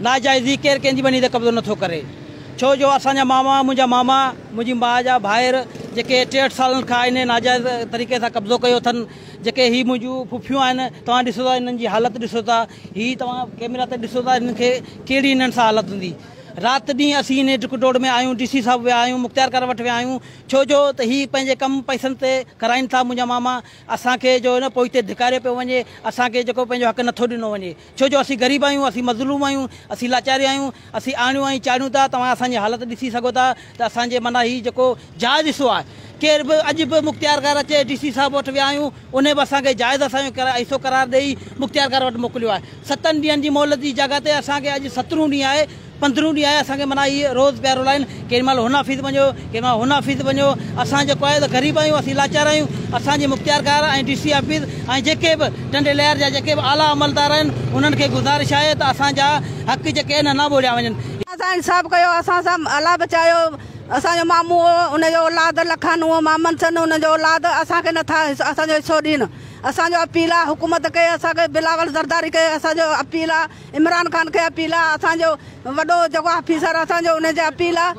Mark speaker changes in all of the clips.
Speaker 1: ناجائزي ڪير ڪنهن جي ٻني تي قبضو نٿو ڪري. ڇو جو اسان جا ماما، منهنجا ماما، منهنجي ماء جا ڀائر جيڪي 63 سالن کان انهي ناجائز طريقي سان قبضو ڪيو اٿن. جيڪي هي منهنجون ڦڦيون آهن، توهان ڏسو ٿا انهن جي حالت ڏسو ٿا، هي توهان ڪيمرا تي ڏسو ٿا انهن کي ڪهڙي انهن سان حالت هوندي. رات ڏينهن اسين انهي ڊڪ ڊوڙ ۾ آهيون، ڊي سي صاحب ويا آهيون، مختيارڪار وٽ ويا آهيون، ڇو جو ته هي پنهنجي ڪم پئسن تي ڪرائين ٿا. منهنجا ماما اسان کي جو نه پوئتي ڌڪاريو پيو وڃي، اسان کي جيڪو پنهنجو حق نٿو ڏنو وڃي. ڇو جو اسين غريب آهيون، اسين مظلوم آهيون، اسين لاچاري آهيون، اسين آڻيون ۽ چاڙهيون ٿا. توهان اسان جي حالت ڏسي سگهو ٿا ته اسان جي معنيٰ هي جيڪو جائز حصو آهي، ڪير به اڄ به مختيارڪار اچي، ڊي سي صاحب وٽ ويا آهيون، انهي به اسان کي جائز اسان جو حصو قرار ڏئي مختيارڪار وٽ موڪليو آهي. ستن ڏينهن جي مهلت جي جڳهه تي اسان کي اڄ سترهون ڏينهن آهي، پندرهون ڏينهن آهي، اسان کي معنيٰ هي روز پيا رولائين، ڪيڏي مهل هن آفيس وڃو، ڪيڏي مهل هن آفيس وڃو. اسان جيڪو آهي ته غريب آهيون، اسين لاچار آهيون. اسان جي مختيارڪار ۽ ڊي سي آفيس ۽ جيڪي به ٽنڊي لهيار جا جيڪي به اعليٰ عملدار آهن، انهن کي گذارش آهي ته اسان جا حق جيڪي آهن نه ٻوڙيا وڃن.
Speaker 2: اسان سان انصاف ڪيو، اسان سان الله بچايو. اسان جو مامو هو، ان جو اولاد لکن هو، مامن سن ان جو اولاد اسان کي نٿا اسان جو حصو ڏين. اسان جو اپيل آ حڪومت کي، اسان کي بلاول زرداري کي اسان جو اپيل آ، عمران خان کي اپيل آ، اسان جو وڏو جيڪو آفيسر اسان جو ان جي اپيل آ.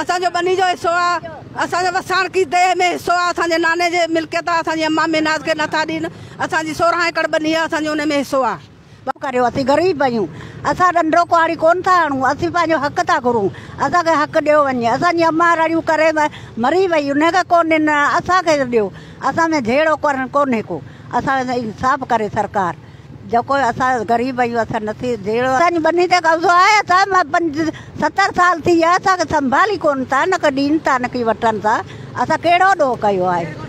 Speaker 2: اسان جو ٻني جو حصو آ، اسان جو وساڻڪي ديهه ۾ حصو آ، اسان جي ناني جي ملڪيت آ، اسان جي امان ميناز کي نٿا ڏين. اسان جي 16 ايڪڙ ٻني آ، اسان جو ان ۾ حصو آ.
Speaker 3: ڪريو اسين غريب آهيون، اسان ڏنڊو ڪهاڙي ڪونه ٿا هڻون، اسين پنهنجو حق ٿا گهرون، اسان کي حق ڏيو وڃي. اسان جي امان رڙيون ڪري مري وئي، ان کي ڪونه ڏنو، اسان کي ڏيو. اسان ۾ جهيڙو ڪرڻ ڪونهي ڪو، اسان سان انصاف ڪري سرڪار، جيڪو اسان غريب آهيون، اسان نٿي جهيڙو. اسان جي ٻني تي قبضو آهي، اسان 5 70 سال ٿي ويا، اسان کي سنڀالي ڪونه ٿا، نه ڪي ڏين ٿا نه ڪي وٺن ٿا، اسان ڪهڙو ڏوهه ڪيو آهي.